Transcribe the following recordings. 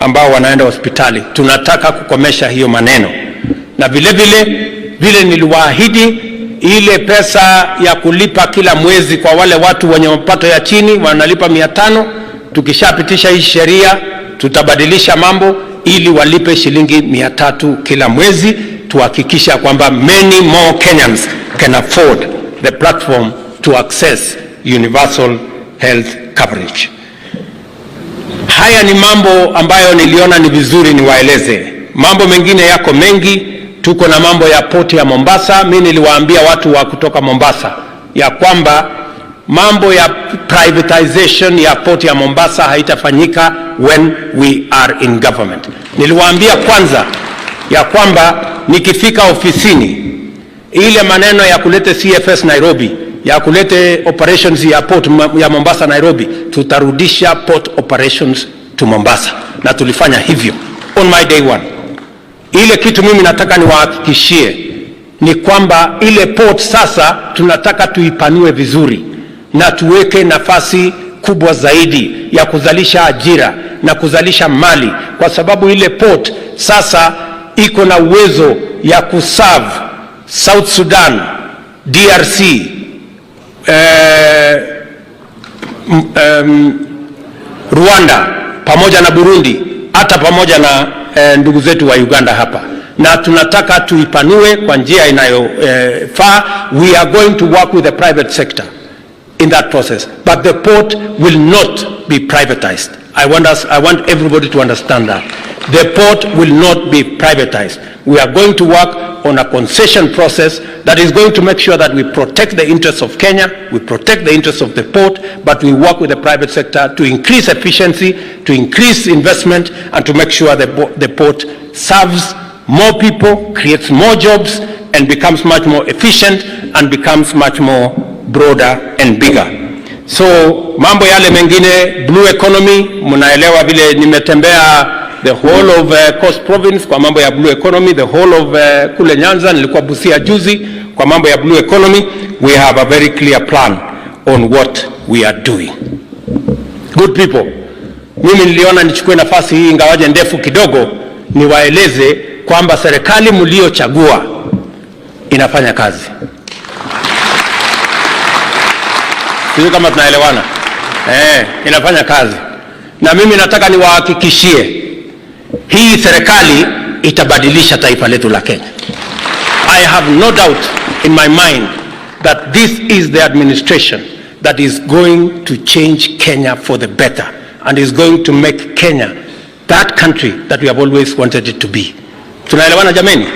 ambao wanaenda hospitali. Tunataka kukomesha hiyo maneno, na vile vile vile niliwaahidi ile pesa ya kulipa kila mwezi kwa wale watu wenye mapato ya chini wanalipa 500. Tukishapitisha hii sheria, tutabadilisha mambo ili walipe shilingi 300 kila mwezi, tuhakikisha kwamba many more Kenyans can afford the platform to access universal health coverage. Haya ni mambo ambayo niliona ni vizuri niwaeleze. Mambo mengine yako mengi. Tuko na mambo ya port ya Mombasa. Mi niliwaambia watu wa kutoka Mombasa ya kwamba mambo ya privatization ya port ya Mombasa haitafanyika when we are in government. Niliwaambia kwanza ya kwamba nikifika ofisini, ile maneno ya kuleta CFS Nairobi, ya kuleta operations ya port ya Mombasa Nairobi, tutarudisha port operations to Mombasa, na tulifanya hivyo on my day one. Ile kitu mimi nataka niwahakikishie ni kwamba ile port sasa tunataka tuipanue vizuri na tuweke nafasi kubwa zaidi ya kuzalisha ajira na kuzalisha mali, kwa sababu ile port sasa iko na uwezo ya kuserve South Sudan, DRC, Rwanda pamoja na Burundi, hata pamoja na ndugu zetu wa Uganda hapa, na tunataka tuipanue kwa njia inayofaa. We are going to work with the private sector in that process, but the port will not be privatized. I want everybody to understand that. The port will not be privatized. We are going to work on a concession process that is going to make sure that we protect the interests of Kenya, we protect the interests of the port, but we work with the private sector to increase efficiency, to increase investment, and to make sure the port serves more people, creates more jobs, and becomes much more efficient and becomes much more broader and bigger. So mambo yale mengine, blue economy, mnaelewa vile nimetembea the whole of Coast Province kwa mambo ya blue economy, the whole of kule Nyanza, nilikuwa Busia juzi kwa mambo ya blue economy. We have a very clear plan on what we are doing. Good people, mimi niliona nichukue nafasi hii ingawaje ndefu kidogo, niwaeleze kwamba serikali mliochagua inafanya kazi. Sijui kama tunaelewana. Inafanya kazi, na mimi nataka niwahakikishie hii serikali itabadilisha taifa letu la Kenya. I have no doubt in my mind that this is the administration that is going to change Kenya for the better and is going to make Kenya that country that we have always wanted it to be. Tunaelewana jameni?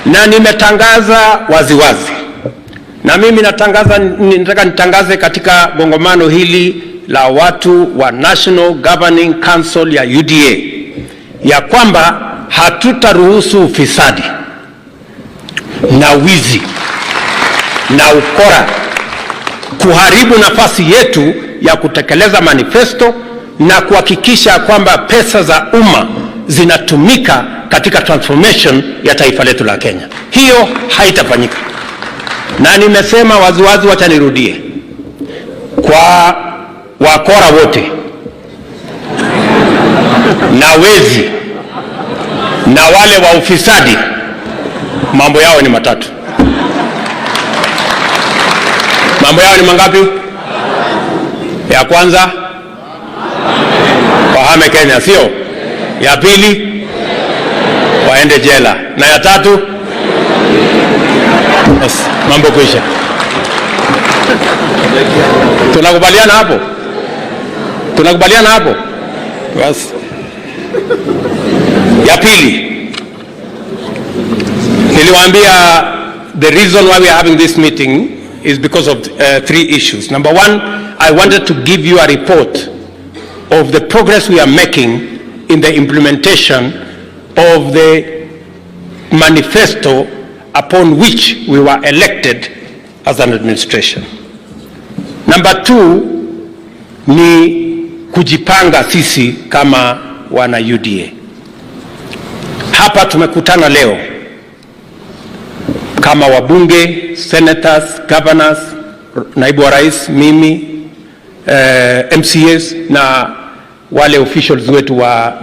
Na nimetangaza waziwazi, na mimi natangaza, nataka nitangaze katika kongamano hili la watu wa National Governing Council ya UDA ya kwamba hatutaruhusu ufisadi na wizi na ukora kuharibu nafasi yetu ya kutekeleza manifesto na kuhakikisha kwamba pesa za umma zinatumika katika transformation ya taifa letu la Kenya. Hiyo haitafanyika, na nimesema waziwazi, wacha nirudie kwa wakora wote na wezi na wale wa ufisadi, mambo yao ni matatu. Mambo yao ni mangapi? Ya kwanza wahame Kenya, sio? Ya pili waende jela, na ya tatu yes, mambo kuisha. Tunakubaliana hapo? Tunakubaliana hapo? Basi. Ya pili, niliwaambia the reason why we are having this meeting is because of three issues. Number one, I wanted to give you a report of the progress we are making in the implementation of the manifesto upon which we were elected as an administration. Number two ni kujipanga sisi kama wana UDA. Hapa tumekutana leo kama wabunge, senators, governors, naibu wa rais, mimi, MCAs na wale officials wetu wa